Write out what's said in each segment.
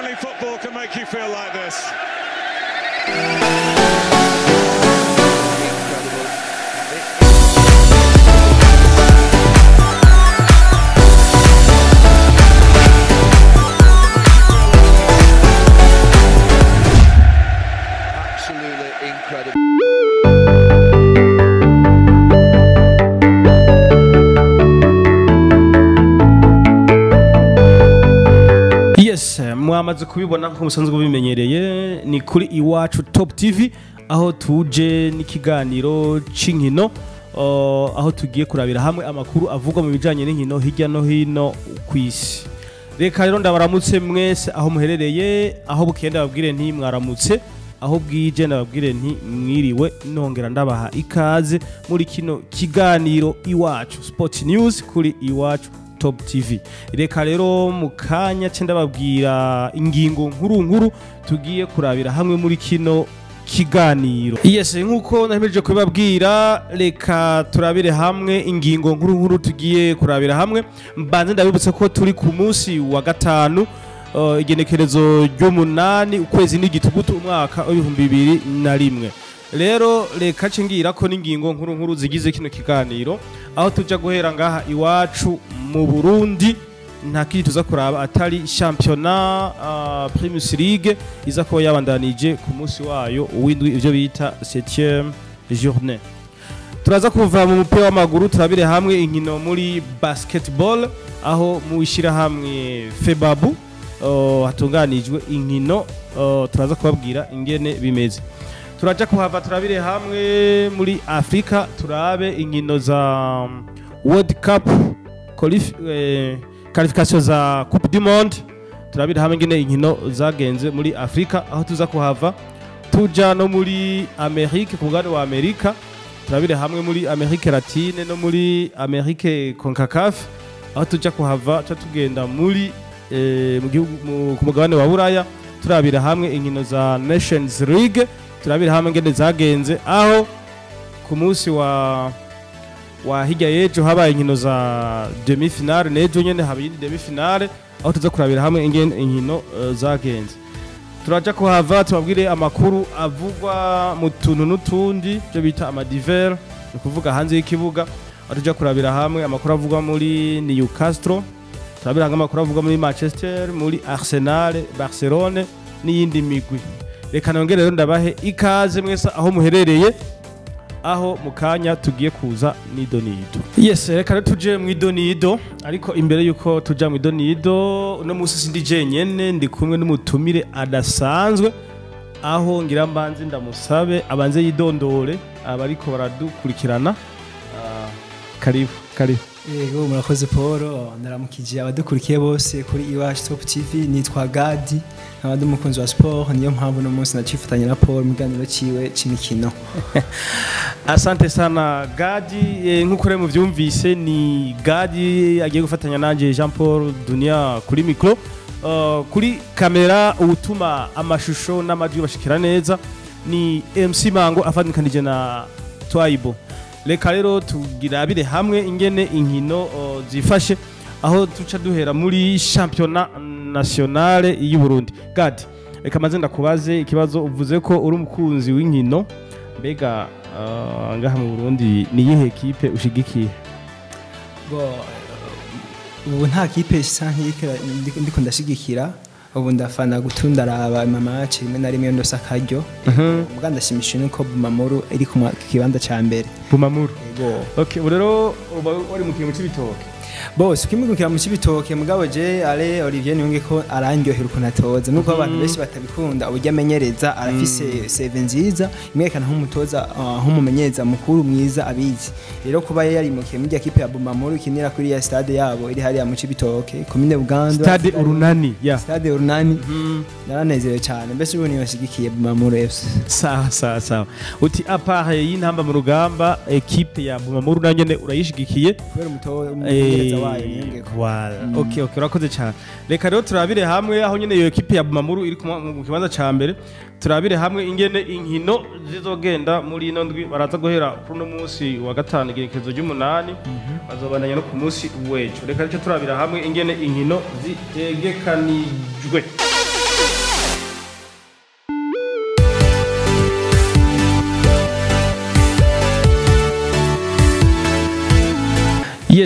Only football can make you feel like this. Absolutely incredible. Yes, mwamaze kubibona nko musanzwe mubimenyereye, ni kuri Iwacu Top TV aho tuje n'ikiganiro c'inkino, aho tugiye kurabira hamwe amakuru avugwa mu bijanye n'inkino hirya no hino kw'isi. Reka rero ndabaramutse mwese aho muherereye, aho bukeye ndababwire nti mwaramutse, aho bwije ndababwire nti mwiriwe, nongera ndabaha ikaze muri kino kiganiro Iwacu Sport News kuri Iwacu Top TV. Reka rero mu kanya ce ndababwira ingingo nkuru nkuru tugiye kurabira hamwe muri kino kiganiro. Yes, nkuko nahemeje kubabwira, reka turabire hamwe ingingo nkuru nkuru tugiye kurabira hamwe. Mbanze ndabibutsa ko turi ku munsi wa gatanu, igenekerezo ry'umunani ukwezi n'igitugutu umwaka w'2001. Rero reka ce ngira ko n'ingingo nkuru nkuru zigize kino kiganiro, aho tuja guhera ngaha iwacu mu Burundi. Nta kindi tuza kuraba atari championnat, Primus League iza kuba yabandanije ku munsi wayo w'indwi, ivyo bita 7e journée. Turaza kuva mu mupira w'amaguru turabire hamwe inkino muri basketball, aho mu ishirahamwe FEBABU hatunganijwe inkino, turaza kubabwira ingene bimeze. Turaja kuhava turabire hamwe muri Afrika, turabe inkino za World Cup qualification za Coupe du Monde, turabire hamwe ingene inkino zagenze muri Afrika, aho tuza kuhava tuja no muri Amerika, ku mugabane wa Amerika, turabire hamwe muri Amerika Latine no muri Amerika CONCACAF, aho tuja kuhava tuja tugenda muri mu gihugu ku mugabane wa Buraya, turabira hamwe inkino za Nations League, turabira hamwe ingene zagenze, aho ku munsi wa hirya y'ejo habaye inkino za demi finale, n'ejo nyene haba iyindi demi finale, aho tuza kurabira hamwe ingene inkino zagenze. Turaja kuhava tubabwire amakuru avugwa mu tuntu n'utundi, byo bita amadiver, ni ukuvuga hanze y'ikibuga, aho tuja kurabira hamwe amakuru avugwa muri Newcastle, turabira hamwe amakuru avugwa muri Manchester, muri Arsenal, Barcelone n'iyindi migwi. Reka nongere rero ndabahe ikaze mwese aho muherereye, aho mu kanya tugiye kuza n'idonido. Yes, reka rero tuje mu idonido, ariko imbere yuko tuja mu idonido, uno munsi sindi jenyene, ndi kumwe n'umutumire adasanzwe, aho ngira mbanze ndamusabe abanze yidondore abariko baradukurikirana. Karibu, karibu. Yego, murakoze Paul, ndaramukije abadukurikiye bose kuri Iwacu Top TV. Nitwa Gadi, nkaba ndi umukunzi wa sport, niyo mpamvu uno munsi nacifatanya na Paul mu kiganiro ciwe c'imikino. Asante sana Gadi, nkuko rero muvyumvise ni Gadi agiye gufatanya nanje Jean Paul Dunia kuri micro, kuri kamera utuma amashusho n'amajwi bashikira neza ni MC Mango afatikanije na Twaibo. Reka rero tugirabire hamwe ingene inkino zifashe, aho tuca duhera muri championnat nationale y'u Burundi. Gadi, reka maze ndakubaze ikibazo, uvuze ko uri umukunzi w'inkino, mbega ngaha mu Burundi ni iyihe ekipe ushigikiye? Bo, ubu nta kipe isa nk'iriko ndiko ndashigikira, ubu ndafana gutunda araba ama match rimwe na rimwe ndose akaryo. Muga ndashimishije nuko Bumamuru iri ku kibanza ca mbere. Bumamuru. Yego. Okay, ubu rero uba wari mu kintu c'ibitoke. Bose ukimugukira mu Cibitoke, mugabo je Ale Olivier Niyonge ko arandyohera ukuntu atoza, nuko abantu benshi batabikunda uburyo amenyereza, arafise CV nziza imwerekana nk'umutoza, nk'umumenyereza mukuru mwiza abizi. Rero kuba yarimukiye muri kipe ya Bumamuru ikinira kuri ya stade yabo iri hariya mu Cibitoke, komine Buganda, Stade Urunani, ya. Stade Urunani, naranezerewe cyane, mbese ubu niyo nshigikiye, Bumamuru FC. Sawa sawa sawa. Uti à part y'intamba mu rugamba, ekipe ya Bumamuru na nyene urayishigikiye? Kubera umutoza, umumenyereza wayo Niyongeko. Voilà. Okay, urakoze cyane. Reka rero turabire hamwe aho nyene iyo ekipe ya Bumamuru iri mu kibanza ca mbere, turabire hamwe ingene inkino zizogenda muri ino ndwi. Baraza guhera kuri uno munsi wa gatanu igenekerezo ry'umunani, bazobandanya no ku munsi w'ejo. Reka rero turabira hamwe ingene inkino zitegekanijwe.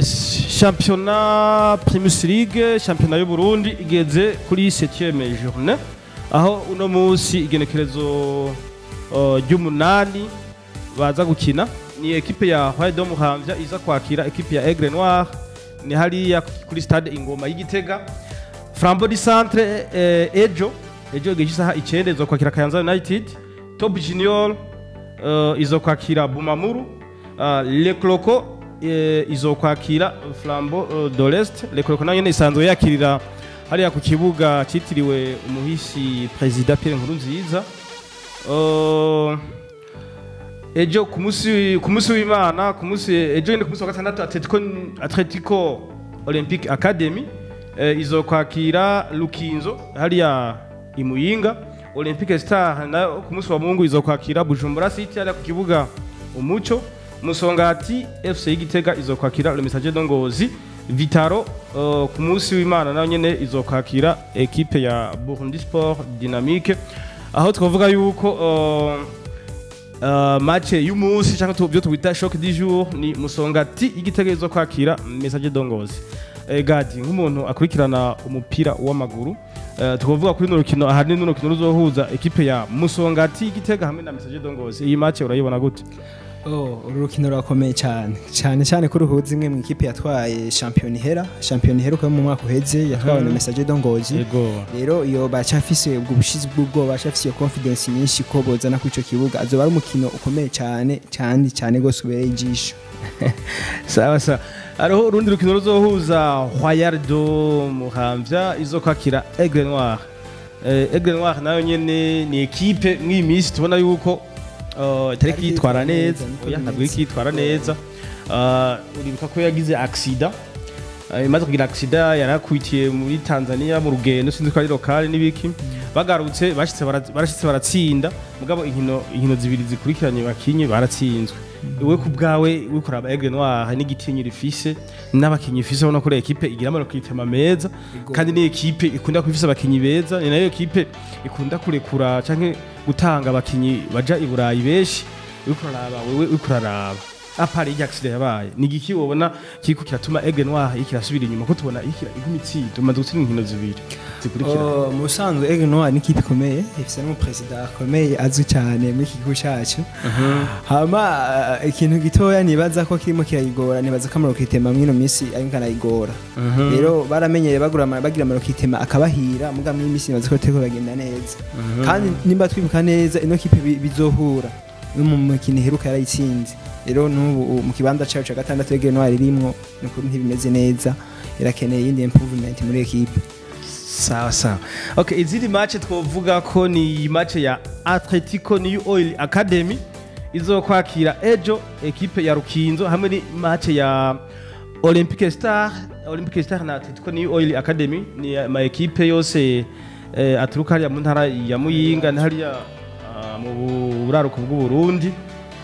Yes, championnat Primus League, championnat y'u Burundi igeze kuri 7e journée, aho uno munsi igenekerezo ry'umunani baza gukina. Ni ekipe ya Royal de Muramvya iza kwakira ekipe ya Aigle Noir, ni hariya kuri stade Ingoma y'Igitega. Flambeau du Centre ejo igihe cy'isaha 9 izo kwakira Kayanza United. Top Junior izo kwakira Bumamuru. Le Cloco izo kwakira Flambeau de l'Est. Le Cloco nayo nyene isanzwe yakirira hariya ku kibuga citiriwe umuhisi President Pierre Nkurunziza. Ejo ku munsi w'Imana, ku munsi ejo nyene, ku munsi wa gatandatu, Atletico Olympic Academy izokwakira Lukinzo hariya imuyinga. Olympic Star nayo ku munsi wa Mungu izokwakira Bujumbura City hariya ku kibuga Umuco. Musongati FC y'Igitega izokwakira Le Messager de Ngozi. Vitaro ku munsi w'Imana nayo nyene izokwakira ekipe ya Burundi Sport Dynamique, aho twavuga yuko match y'umunsi cyangwa byo twita choc du jour ni Musongati y'Igitega izokwakira Messager de Ngozi. Gadi, nk'umuntu akurikirana umupira w'amaguru, twavuga kuri runo rukino, ahanini runo rukino ruzohuza ekipe ya Musongati y'Igitega hamwe na Messager de Ngozi, iyi match urayibona gute? Oh, uru rukino rurakomeye cyane cyane cyane ko ruhuza imwe mu ikipe yatwaye shampiyona ihera, shampiyona iheruka yo mu mwaka uheze, yatwawe na Messager de Ngozi. Rero iyo bacafise ubwo bushizi bw'ubwoba, bacafise iyo confidence nyinshi ko bozana kuri ico kibuga, azoba ari umukino ukomeye cyane cyane cyane gose, ubereye ijisho. Sawa sawa. Hariho urundi rukino ruzohuza Royal de Muramvya izo kwakira Aigle Noir. Aigle Noir nayo nyene ni ekipe mw'iyi minsi tubona yuko itariko yitwara neza. Niko Oya, ntabwo bimeze. iriko yitwara neza. Uribuka ko yagize accident. Imaze kugira accident yarakubitiye muri Tanzania mu rugendo, sinzi ko ari local n'ibiki, bagarutse barashitse baratsinda, mugabo inkino zibiri zikurikiranye bakinye baratsinzwe. Wewe ku bwawe wikoraba Aigle Noir n'igitinyiro ifise n'abakinyi ifise, ubona ko ari ekipe igira amanota meza, kandi ni ekipe ikunda kuba ifise abakinyi beza, ni nayo ekipe ikunda kurekura canke gutanga abakinyi baja i Burayi benshi. Uriko uraraba, wewe uriko uraraba à part irya accident yabaye, ni igiki wobona kiriko kiratuma Aigle Noir ikirasubira inyuma, ko tubona ikira iguma itsinda, tumaze gutsinda inkino zibiri zikurikira? Oh, mu busanzwe Aigle Noir ni ikipe ikomeye, ifise n'umuperezida akomeye azwi cyane muri iki gihugu cyacu. Hama ikintu gitoya nibaza ko kirimo kirayigora, nibaza ko amarecrutement mw'ino minsi ariko arayigora. Rero baramenyereye bagura bagira amarecrutement akabahira, muga mw'iyi minsi nibaza ko turiko bagenda neza. Kandi nimba twibuka neza, ino kipe bizohura no mu mukino iheruka yarayitsinze. Rero n'ubu mu kibanza cayo ca gatandatu Aigle Noir irimwo, ni ukuri ntibimeze neza, irakeneye iyindi improvement muri ekipe. Sawa sawa. Okay, izindi match twovuga ko ni match ya Atletico New Oil Academy izokwakira ejo ekipe ya Rukinzo, hamwe ni match ya Olympic Star. Olympic Star na Atletico New Oil Academy ni ma ekipe yose aturuka hariya mu ntara ya Muyinga na hariya mu buraruko bw'u Burundi.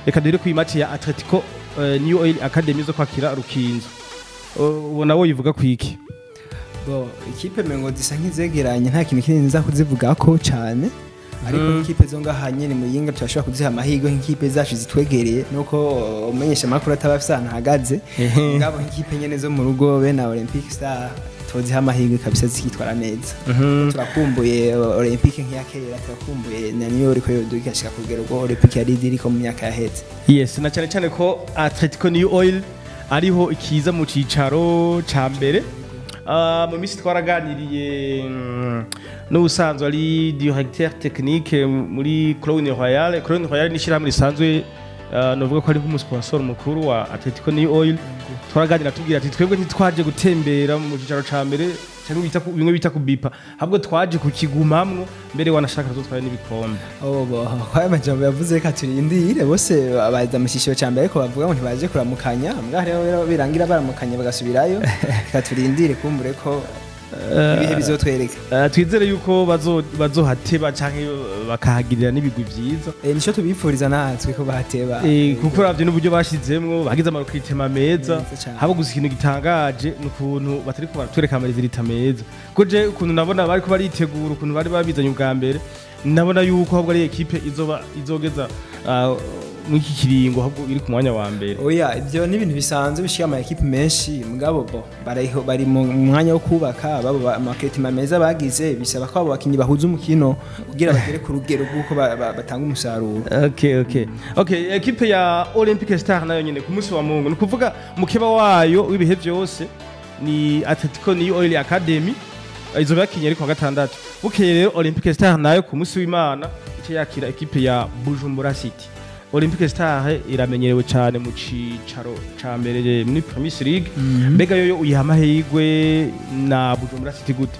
Reka duhere ku match ya Atletico New Oil Academy zo kwakira Rukinzo. Ubona wo yivuga kwiki? Bo ikipe mengo zisa nk'izegeranye, nta kintu kinini nza kuzivugako cyane, ariko ikipe zo ngaha nyene Muyinga turashobora kuziha amahirwe nk'ikipe zacu zitwegereye, nuko umenyesha amakuru ataba afise ahantu ahagaze. Ngabo nk'ikipe nyene zo mu rugo be na Olympic Star tuziha amahirwe kabisa zikitwara neza. Turakumbuye Olympic nk'iya kera, turakumbuye na New York yo igashika ku rugero rwo Olympic yari iriko mu myaka yaheze. Yes, na cyane cyane ko Atletico New Oil ariho ikiza mu cicaro ca mbere. Mu minsi twaraganiriye n'ubusanzwe ari directeur technique muri Crown Royal. Crown Royal ni ishyirahamwe risanzwe, novuga ko ari nk'umusponsor mukuru wa Atletico New Oil. Twaraganira tubwira ati twebwe ntitwaje gutembera mu cicaro ca mbere cyangwa bimwe bita kubipa, ahubwo twaje kukigumamwo, mbere wanashaka tuzotwara n'ibikombe. Oh, bo kwa majambo yavuze, reka turindire. Bose baza mu cyiciro cya mbere, ariko bavuga ngo ntibaje kuramukanya, mbwa rero birangira baramukanya bagasubirayo. Reka turindire, kumbure ko ibihe bizotwereka. Twizere yuko bazohateba canke bakahagirira n'ibigwi vyiza. Nico tubipfuriza natwe ko bahateba. Kuko uravye n'uburyo bashizemwo, bagize amarecrutement meza. Meza cane. Haba gusa ikintu gitangaje ni ukuntu batariko baratwereka amarésultats meza, ko je ukuntu nabona bariko baritegura, ukuntu bari babizanye ubwa mbere, nabona yuko ahubwo ari ekipe izoba izogeza Mw'iki kiringo ahubwo iri ku mwanya wa mbere. Oya, ibyo ni ibintu bisanzwe bishika ama ekipe menshi, mugabo bo bariho, bari mu mwanya wo kubaka babo amaketima meza bagize. Bisaba ko abo bakinyi bahuza umukino kugira bagere ku rugero rw'uko batanga umusaruro. Okay, ekipe ya Olympic Star nayo nyene ku munsi wa Mungu, ni kuvuga mukeba wayo w'ibihe byose ni Atletico New Oil Academy, izo bakinye ariko wa gatandatu. Bukeye rero Olympic Star nayo ku munsi w'Imana ice yakira ekipe ya Bujumbura City. Olympic Star iramenyerewe cyane mu cicaro ca mbere muri Premier League. Mbega yoyo uyiha amahirwe na Bujumbura City gute?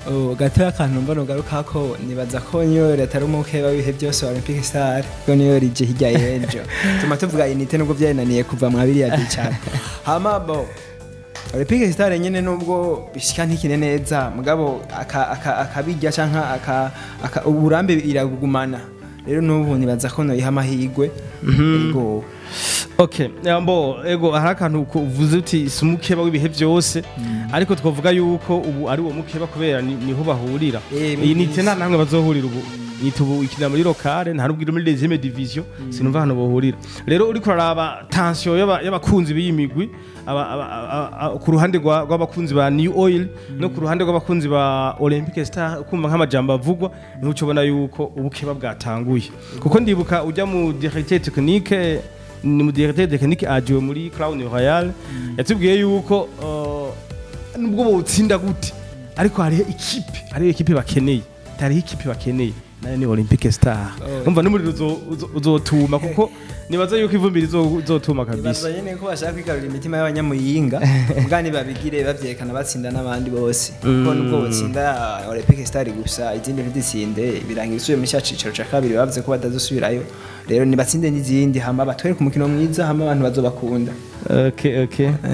Oh, gatoya akantu mbona ugaruka ko nibaza ko niyo leta ari umukeba w'ibihe byose wa Olympic Star, ko niyo rije hirya y'ejo tuma tuvuga unité, nubwo byarinaniye kuva mwa biriya byicaro. Hama bo Olympic Star nyene, nubwo bishika ntikine neza, mugabo akabijya canka uburambe irabugumana. Rero n'ubu nibaza ko noyiha amahirwe. Ego. Okay, mbo ego, hari akantu uvuze uti si umukeba w'ibihe byose, ariko twavuga yuko ubu ari uwo mukeba kubera niho bahurira. Muri Iyi nite nta bisi. Namwe bazohurira ubu nite ubu ikina muri locale, nta nubwo iri muri deuxième division, sinumva hano bohurira. Rero uriko uraraba tension y'abakunzi b'iyi migwi, ku ruhande rw'abakunzi ba New Oil no ku ruhande rw'abakunzi ba Olympic Star, kumva nk'amajambo avugwa, niho uca ubona yuko ubukeba bwatanguye. Kuko ndibuka ujya mu directeur technique, ni mu directeur technique ajiwe muri Crown Royal, yatubwiye yuko nubwo bawutsinda gute, ariko hariho ikipe bakeneye, hariho ikipe bakeneye nayo ni Olympic Star. Oh. Umva n'umuriro uzotuma, kuko nibaza yuko ivumbi rizotuma kabisa. Nibaza nyene ko bashaka kwigarurira imitima y'abanyamuyinga, mbwa nibabigire bavyerekana batsinda n'abandi bose, kuko nubwo botsinda Olympic Star gusa, izindi ntizitsinde, birangira isubiye muri cya cicaro ca kabiri bavuze ko batazosubirayo. Rero nibatsinde n'izindi, hama batwereke umukino mwiza, hama abantu bazobakunda. Okay.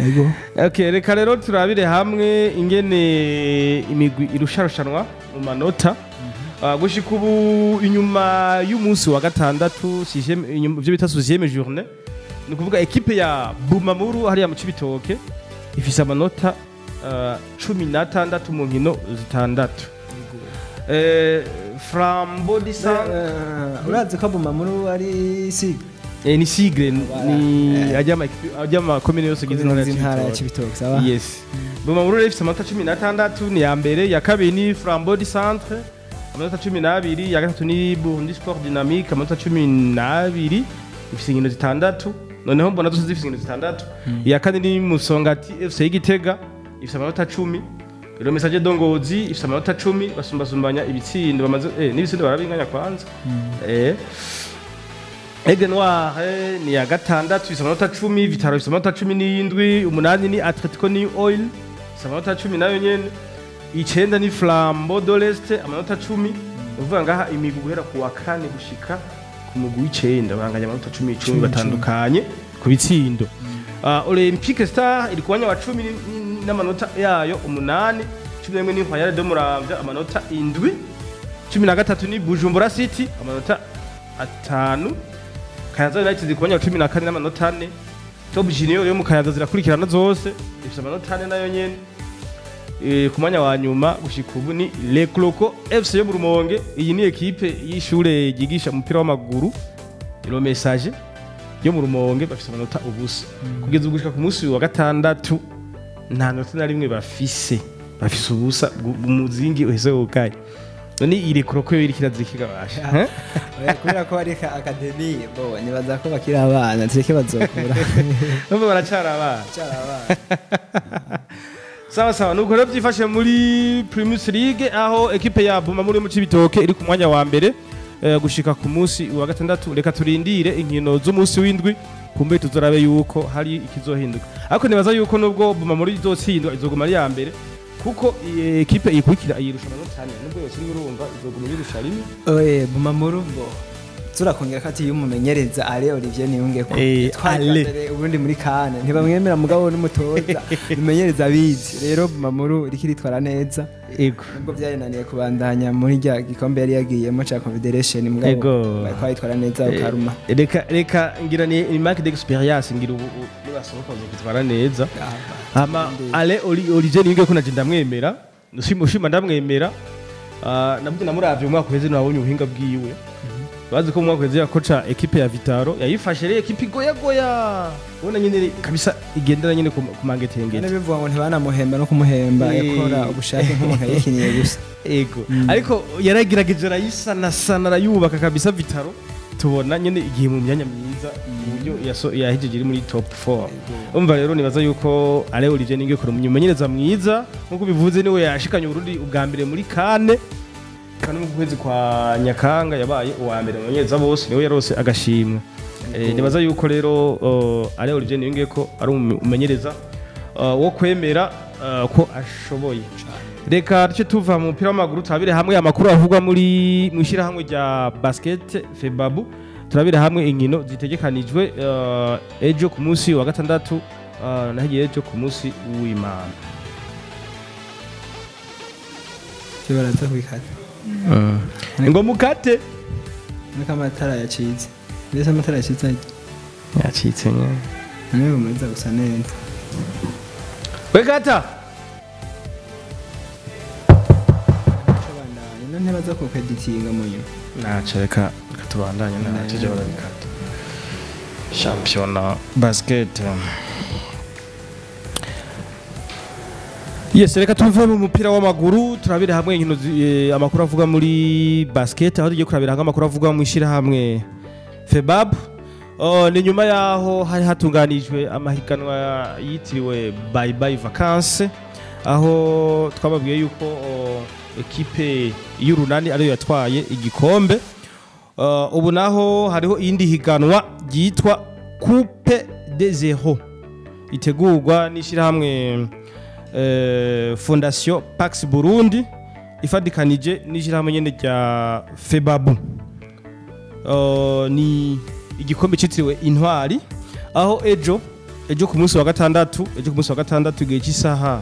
Ego. Okay, reka rero turabire hamwe ingene imigwi irusharushanwa mu manota. Gushika ubu inyuma y'umunsi wa gatandatu, inyuma ivyo bita sixième journée, ni ukuvuga ekipe ya Bumamuru hariya mu Cibitoke ifise amanota 16 mu nkino 6. Flambeau du Centre. Urazi ko Bumamuru ari si Ni sigle ni ajya ama komine yose agize intara ya intara ya Cibitoke. Cibitoke, sawa. Yes. Bumamuru rero ifise amanota 16, ni ya mbere, ya kabiri ni Flambeau du Centre amanota 12, ya gatatu ni Burundi Sport Dynamique amanota 12, ifise inkino 6. Noneho mbona zose zifise inkino 6. Iya kane ni Musongati FC y'Igitega ifise amanota 10. Rero Messager de Ngozi ifise amanota 10, basumbasumbanya ibitsindo bamaze, n'ibitsindo barabinganya kwanza. Aigle Noir ni ya gatandatu ifise amanota 10, Vitaro ifise amanota 17, umunani ni Atletico New Oil ifise amanota 10 nayo nyene, icenda ni Flambeau de l'Est amanota 10. Uvuga ngaha imigwi guhera ku wa kane gushika ku mugwi w'icenda banganya amanota 10 10, batandukanye ku bitsindo. Olympique Star iri ku mwanya wa 10 n'amanota yayo 8, 11 ni Royal de Muramvya amanota 7, 13 ni Bujumbura City amanota 5, Kayanza United ku mwanya wa 14 n'amanota 4, Top Junior yo mu Kayanza zirakurikirana zose ifise amanota 4 nayo nyene. Ku mwanya wa nyuma gushika ubu ni Le Cloco FC yo mu Rumonge. Iyi ni ekipe y'ishure ryigisha umupira w'amaguru Le Message yo mu Rumonge, bafise amanota 0. Kugeza ubu gushika ku munsi wa gatandatu nta nota na rimwe bafise, bafise ubusa, umuzingi uheze wugaye. None iri Cloco yo iriko irazikigabasha? Oya, kubera ko ari academy bo nibaza ko bakiri abana, tureke bazokura. Numva baracara abana. Cyari abana. Sawa sawa, nuko rero byifashe muri Primus League, aho ekipe ya Buma muri mu Cibitoke iri ku mwanya wa mbere gushika ku munsi wa gatandatu. Reka turindire inkino z'umunsi w'indwi, kumbe tuzorabe yuko hari ikizohinduka. Ariko nibaza yuko nubwo Buma muri izotsindwa izoguma ari ya mbere, kuko iyi ekipe ikurikira ayirusha amanota 4. Nubwo yotsindwa, urumva izoguma yirusha rimwe. Oye, Bumamuru bo turakongera ko ati umumenyereza Ale Olivier Niyungeko Ale. Ubundi muri kane ntibamwemera, mugabo n'umutoza bimenyereza abizi. Rero Bumamuru iriko iritwara neza, nubwo byarinaniye kubandanya muri rya gikombe yari yagiyemo ca Confederation, mugabo bariko bayitwara neza ukaruma. Reka ngira ni manque d'expérience, ngira ubu nibasohoka bazokwitwara neza. Hama Ale Olivier Niyungeko naje ndamwemera, ushima ndamwemera. Nabwo namuravye umwaka uheze, nabonye ubuhinga bwiwe. Bazi ko mu mwaka uheze yakoca ekipe ya Vitaro, yayifashe rero ekipe igoyagoya, ubona nyine kabisa igendera nyine ku mangetengete. Kandi bivuga ngo ntibanamuhemba no kumuhemba, yakora ubushake nk'umuntu yayikiniye gusa. Ego, ariko yaragerageje arayisanasana, arayubaka kabisa. Vitaro tubona nyine igihe mu myanya myiza, uburyo yahejeje iri muri top 4. Umva rero, nibaza yuko Alain Olivier Niyongeko umumenyereza mwiza, nkuko bivuze niwe yashikanye Burundi ubwa mbere muri CAN, kandi mu kwezi kwa Nyakanga yabaye uwa mbere mu bamenyereza bose, niwe yarose agashimwe. Nibaza yuko rero Alain Olivier Niyongeko ari umumenyereza wo kwemera ko ashoboye. Reka duce tuva mu mupira w'amaguru, turabire hamwe amakuru avugwa muri mu ishyirahamwe rya basket FEBABU, turabire hamwe inkino zitegekanijwe ejo ku munsi wa gatandatu, nahigiye ejo ku munsi w'Imana. Cyo baraza kubikata. Ngo mukate. Nuko amatara yacitse, mbese amatara yacitse? Yacitse nyine. Niwe bumeze gusa neza. We kata. None ntibaza kukweditinga mu nyuma? Ntaco, reka reka tubandanye, ntaco je barabikata. Shampiyona basket. Yes, reka tuve mu mupira w'amaguru, turabire hamwe inkino amakuru avuga muri basket, aho tugiye kurabira hamwe amakuru avuga mu ishyirahamwe FEBAB. Oh, ni nyuma yaho hari hatunganijwe amahiganwa yitiriwe Bye Bye Vacances, aho twababwiye yuko ekipe y'Urunani ariyo yatwaye igikombe. Ubu naho hariho iyindi higanwa ryitwa Coupe des Zéro, itegurwa n'ishyirahamwe Fondation Pax Burundi ifadikanije n'ishyirahamwe nyene rya FEBABU. Ni igikombe cyitiriwe Intwari, aho ejo ku munsi wa gatandatu, ejo ku munsi wa gatandatu igihe cy'isaha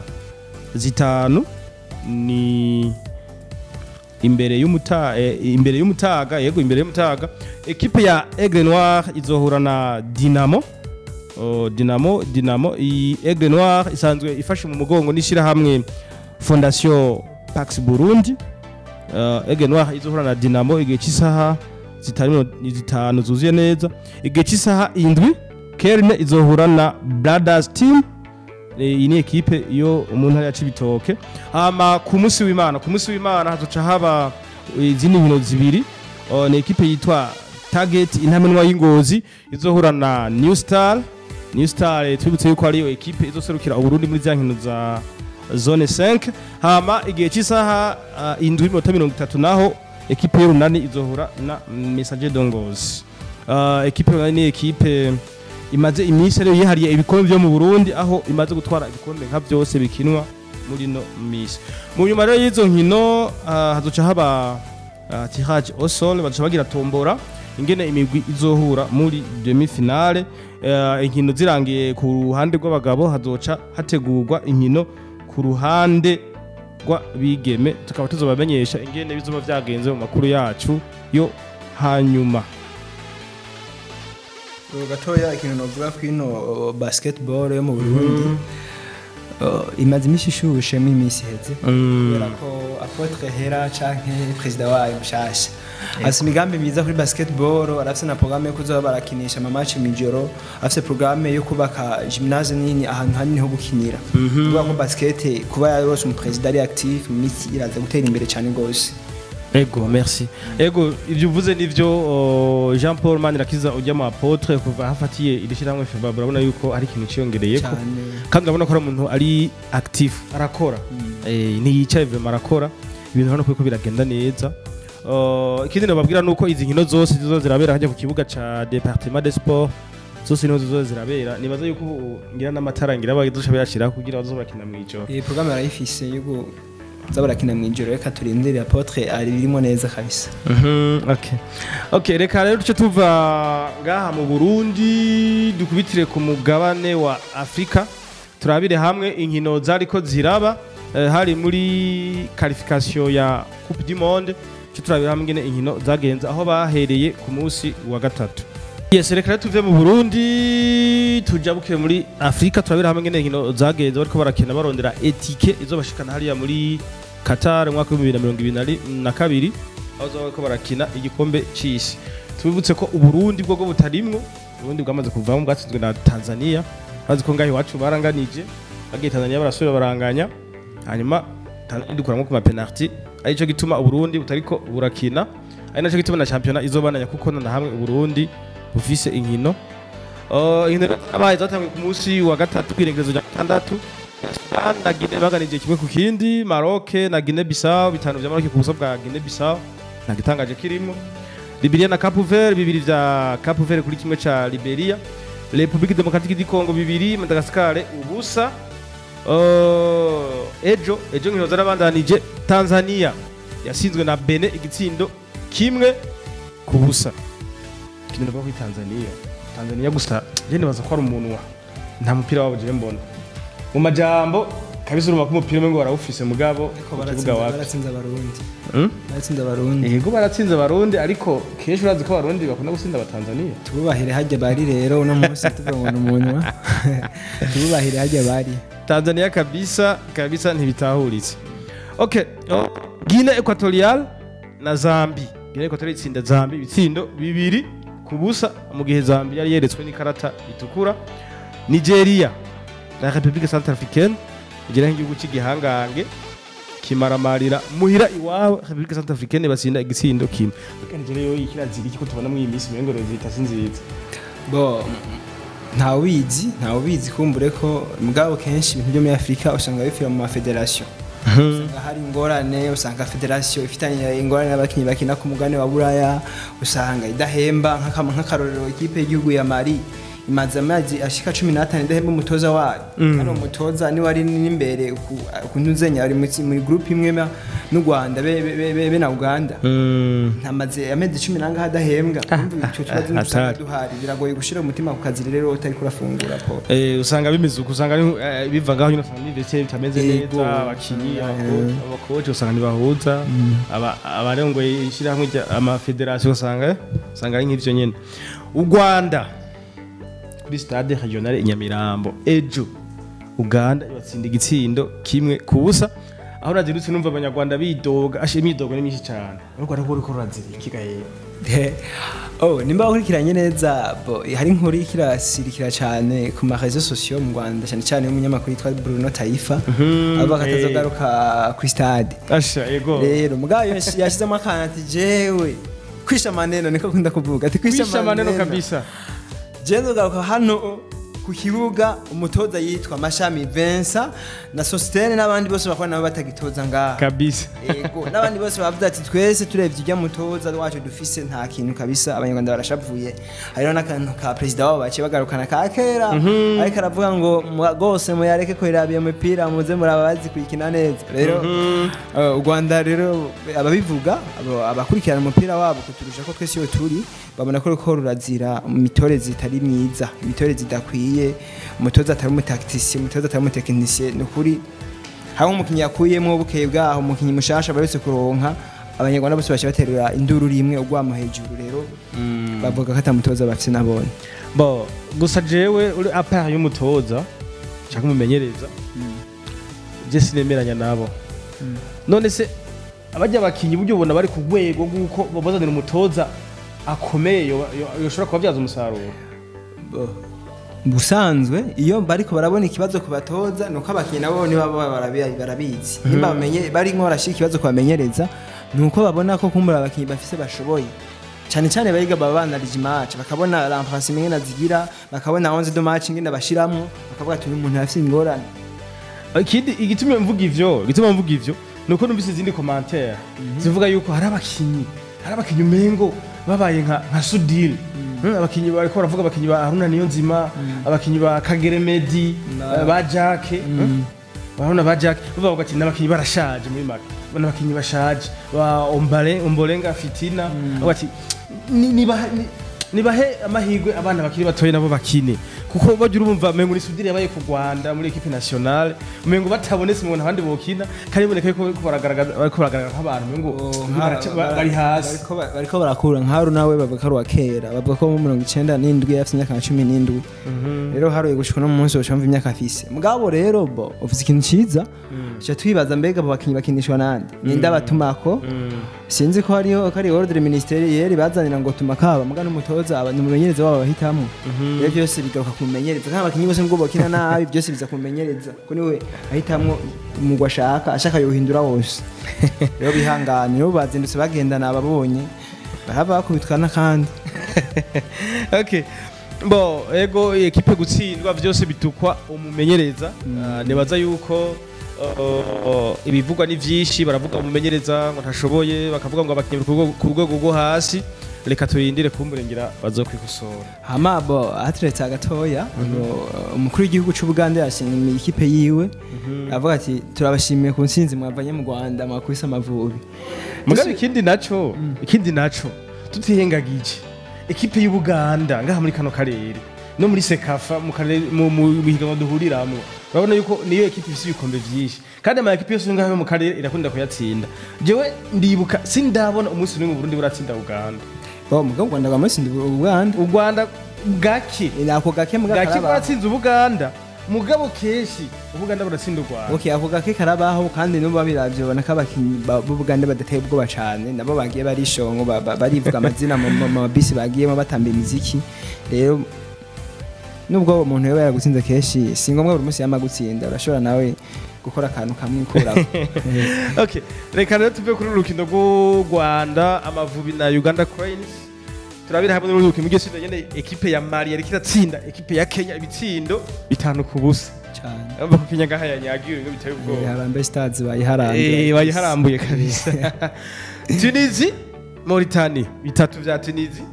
5, ni imbere y'umutaga, yego, imbere y'umutaga, ekipe ya Aigle Noir izohura na Dinamo. Oh, Dinamo, iyi Aigle Noir isanzwe ifashe mu mugongo n'ishyirahamwe Fondation Pax Burundi. Aigle Noir izohura na Dinamo igihe cy'isaha 5 zuzuye neza. Igihe cy'isaha 7, Kerne izohura na Brothers Team. Iyi ni ekipe yo mu ntara ya Cibitoke. Hama ku munsi w'Imana hazoca haba izindi nkino zibiri. Ni ekipe yitwa Target Intamenwa y'Ingozi izohura na New Star. New Star, twibutse yuko ariyo ekipe izoserukira Uburundi muri za nkino za zone 5. Hama igihe cy'isaha 7:30 naho ekipe y'Urunani izohura na Messager de Ngozi. Ekipe y'Urunani ni ekipe imaze iminsi ariyo yihariye ibikombe byo mu Burundi, aho imaze gutwara ibikombe nka byose bikinwa muri no misi. Mu nyuma rero y'izo nkino hazoca haba tirage au sort, bazoca bagira tombora ingene imigwi izohura muri demi finale. Inkino zirangiye ku ruhande rw'abagabo, hazoca hategurwa inkino ku ruhande rw'abigeme, tukaba tuzobamenyesha ingene bizoba vyagenze mu makuru yacu yo hanyuma. Gatoya, ikintu novuga ko ino basketball yo mu Burundi imaze iminsi ishushe mu iminsi iheze, kubera ko apôtre Hera canke perezida wayo mushasha afise imigambi myiza kuri basketball. Arafise na programme yo kuzoba barakinisha ama match mw'ijoro, afise programme yo kubaka gymnase nini, ahantu hanini ho gukinira. Kuvuga ko basket, kuba yarose umuperezida ari actif, mu minsi iraza gutera imbere cyane gose. Ego, merci. Ego, ibyo uvuze nivyo. Jean Paul Manirakiza ujya mu apôtre, kuva hafatiye iri shyirahamwe FEBAB, urabona yuko hari ikintu ciyongereyeko. Cyane. Kandi urabona ko ari umuntu ari actif, arakora, ntiyicaye vraiment, arakora ibintu, urabona ko biragenda neza. Ikindi nababwira nuko izi nkino zose zizo zirabera hajya ku kibuga ca département des sports, zose niho zizo zirabera. Nibaza yuko ubu ngira n'amatara ngira bazoca bayashiraho kugira bazoze bakina mw'ijoro. Iyi programme arayifise yo kuza barakina mw'ijoro. Reka turindire, apôtre ari birimo neza kabisa. Okay, reka rero duce tuva ngaha mu Burundi, dukubitire ku mugabane wa Afrika, turabire hamwe inkino zariko ziraba hari muri qualification ya Coupe du Monde. Duce turabire hamwe ingene inkino zagenze aho bahereye ku munsi wa gatatu. Yes, reka rero tuve mu Burundi tujabuke muri Afrika, turabire hamwe ingene inkino zagenze bariko barakina barondera etike izobashikana hariya muri Qatar mu mwaka wa 2022, aho bazoba bariko barakina igikombe c'isi. Tubibutse ko Uburundi bwo butarimwo, Uburundi bwamaze kuvamo, bwatsinzwe na Tanzania. Bazi ko ngaho iwacu baranganije, bagiye Tanzania barasubira baranganya, hanyuma Tanzania dukuramo ku ma penalty. Arico gituma Uburundi butariko burakina, ari naco gituma na championnat izobananya, kuko na hamwe Uburundi bufise inkino. Inkino abaye zatanguye ku munsi wa gatatu kw'irengezo rya gatandatu. Sudan na Guinea baganije 1-1, Maroc na Guinea Bissau 5 vya Maroc ku busa bwa Guinea Bissau, nta gitangaje kirimo. Liberia na Cape Verde 2 vya Cape Verde kuri 1 ca Liberia. République Démocratique du Congo 2, Madagascar 0. Ejo nkino zarabandanije, Tanzania yasinzwe na Benin igitsindo 1-0. Kintu kuri Tanzania gusa je nibaza ko ari umuntu nta mupira wabo je mbona. Mu majambo kabisa urumva ko umupira umwe ngo barawufise, mugabo kibuga wapi. Baratsinze abarundi. Baratsinze abarundi. Yego baratsinze abarundi, ariko kenshi urazi ko abarundi bakunda gutsinda abatanzania. Tububahire hajya bari rero uno munsi tuvuga ngo umunwa. Tububahire hajya bari. Tanzania kabisa kabisa ntibitahuritse. Okay, Guinea Equatorial na Zambie. Guinea Equatorial itsinda Zambie ibitsindo 2-0, mu gihe Zambie yari yeretswe n'ikarata itukura. Nigeria na République Centrafricaine, igira nk'igihugu cy'igihangange kimaramarira muhira iwabo. République Centrafricaine batsinda igitsindo 1. Nigeria yo ikirazira iki ko tubona mu iyi minsi mengoro zita sinziza. Bo ntawizi kumbure ko mugabo kenshi ibintu byo muri Afrika usanga bifira mu ma federation. Usanga hari ingorane, usanga federation ifitanye ingorane n'abakinyi bakina ku mugane wa Buraya, usanga idahemba nk'akarorero ikipe y'igihugu ya Mali imaze amazi ashika 15 idahemba umutoza wayo. Kandi umutoza ni wari n'imbere kunuzenya ari muri group imwe n'u Rwanda be na Uganda. Ntamaze amezi 10 nangaha adahembwa. Urumva icyo kibazo usanga duhari, biragoye gushira umutima ku kazi rero utari kurafungura po. Usanga bimeze uko, usanga biva ngaho nyine, usanga n'ivese bitameze neza, abakinyi abakoci usanga ntibahuza, abarongoye ishyirahamwe ama federation usanga ari nk'ivyo nyene. U Rwanda kuri stade regionale i Nyamirambo ejo Uganda ibatsinda igitsindo 1-0. Aho nazirutse numva abanyarwanda bidoga, ashe imidogo ni myinshi cyane. Urwo rwo ruri kurazira ikigaye. Oh, nimba ukurikiranye neza bo hari inkuru ikirasirikira cyane ku ma réseaux sociaux mu Rwanda, cyane cyane umunyamakuru yitwa Bruno Taifa avuga ko atazogaruka kuri stade. Asha yego. Rero mugabo yashizemo akantu ati jewe kwisha maneno, niko kunda kuvuga ati kwisha maneno kabisa. Je nzogaruka hano ku kibuga umutoza yitwa Mashami Vincent na Sostene n'abandi bose bakora nabo batagitoza ngaha kabisa. Yego n'abandi bose bavuze ati twese turevye ijya mutoza wacu dufise nta kintu kabisa, abanyarwanda barashavuye. Hariho n'akantu ka president wabo baciye bagarukana ka kera, ariko aravuga ngo gose muyareke kwirabiye umupira muze muraba bazi kwikina neza. Rero u Rwanda rero ababivuga abakurikirana umupira wabo kuturusha ko twese iyo turi babona ko ruko rurazira imitoreze itari myiza, imitoreze idakwiye, umutoza atari umutacticien, umutoza atari umutekinicien. Nukuri hari umukinyi yakuyemo bukeye bwaho umukinyi mushasha baretse kuronka, abanyarwanda bose baciye baterura induru rimwe ugwamo hejuru. Rero bavuga ko atamutoza bafise nabone. Bo gusa jewe uri apart y'umutoza cyangwa umumenyereza, je sinemeranya nabo. None se abajya abakinyi buryo ubona bari ku rwego rw'uko babazanira umutoza akomeye yoshobora kubabyaza umusaruro? Busanzwe iyo bariko barabona ikibazo kubatoza nuko abakinyi nabo ni baba barabizi, nimba bamenye bari nko barashika ikibazo kubamenyereza nuko babona ko kumbura abakinyi bafise bashoboye cyane cyane bariga babanarije match, bakabona remplacement ngena zigira, bakabona 11 de match ngena bashiramwo, bakavuga ati uyu muntu afise ingorane. Ikindi igituma mvuga ivyo nuko numvise izindi commentaire zivuga yuko hari abakinyi umengo babaye nka Sudil. Abakinyi bariko baravuga abakinyi ba Haruna Niyonzima, abakinyi ba Kagere Medi, ba Jack, Haruna ba Jack, bavuga ati n'abakinyi barashaje muri make, n'abakinyi bashaje ba Ombolenga Fitina, bavuga ati nibahe amahirwe abana bakiri batoye nabo bakine, kuko bagira urumva mengo ni Sudil yabaye ku Rwanda muri equipe nationale, mengo batabonetse mu abandi bokina, kandi boneka ko baragaragaza bariko baragaragaza nk'abantu mengo bari hasi bariko barakura. Nka Haruna we bavuga ko ari kera, bavuga ko mu 97 yafite imyaka 17. Rero haruye gushika no munsi ushomva imyaka afise. Mugabo rero bo ufise ikintu ciza Tuca twibaza mbega abo bakinyi bakinishwa nande, ninde abatumako? Sinzi ko hariho ko ari ordre ministériel bazanira ngo tuma kaba, muga n'umutoza aba n'umumenyereza wabo bahitamo. Rero byose bigaruka ku mumenyereza, kandi abakinyi bose nubwo bakina nabi, byose biza kumumenyereza, ko niwe ahitamwo umugwi ashaka yohindura wose. Rero bihangane, rero bazindutse bagendana, ababonye baraba bakubitwa n'akandi. Okay, bo ego ekipe gutsindwa vyose bitukwa umumenyereza. Nibaza yuko ibivugwa ni vyinshi, baravuga umumenyereza ngo ntashoboye, bakavuga ngo abakinyi ku rwego rwo hasi. Reka turindire kumurengera bazokwikosora. Hama bo ateretse agatoya ngo, umukuru w'igihugu cy'u Buganda yashimiye ikipe yiwe, avuga ati: "Turabashimiye ku ntsinzi mwavanye mu Rwanda, mwakubise Amavubi." Mugabe ikindi naco tutihengagije, ekipe y'Ubuganda ngaha muri kano karere no muri CECAFA, mu karere, mu higanwa duhuriramwo, urabona yuko niyo ekipe ifise ibikombe vyinshi, kandi ama ekipe yose ngaha yo mu karere irakunda kuyatsinda. Jewe ndibuka sindabona umunsi n'umwe Burundi buratsinda Uganda. Bo mugabo u Rwanda rwamutsinda Uganda. U Rwanda gake. Ni ako gake muga gake karabaho. Buratsinze Ubuganda, mugabo kenshi Ubuganda buratsinda u Rwanda. Okay, ako gake karabaho, kandi n'ubu babiravye babona ko abakinyi b'Ubuganda badateye ubwoba cane, nabo bagiye barishongo barivuga amazina mu mabisi bagiyemo batamba imiziki. Rero nubwo umuntu yoba yaragutsinze kenshi, si ngombwa buri munsi yama gutsinda, urashobora nawe gukora akantu kamwe ukurako. Okay, reka rero tuve kuri uru rukino rw'u Rwanda Amavubi na Uganda Cranes, turabira hamwe n'uru rukino rw'isi nyene. Ekipe ya Mali yariko iratsinda ekipe ya Kenya ibitsindo 5-0. Cane. Urumva ko Kenya ngaha yanyagiwe ngo biteye ubwoba. Harambe Stars bayiharambiye. Bayiharambuye kabisa. Tunisie Mauritanie, bitatu vya Tunisie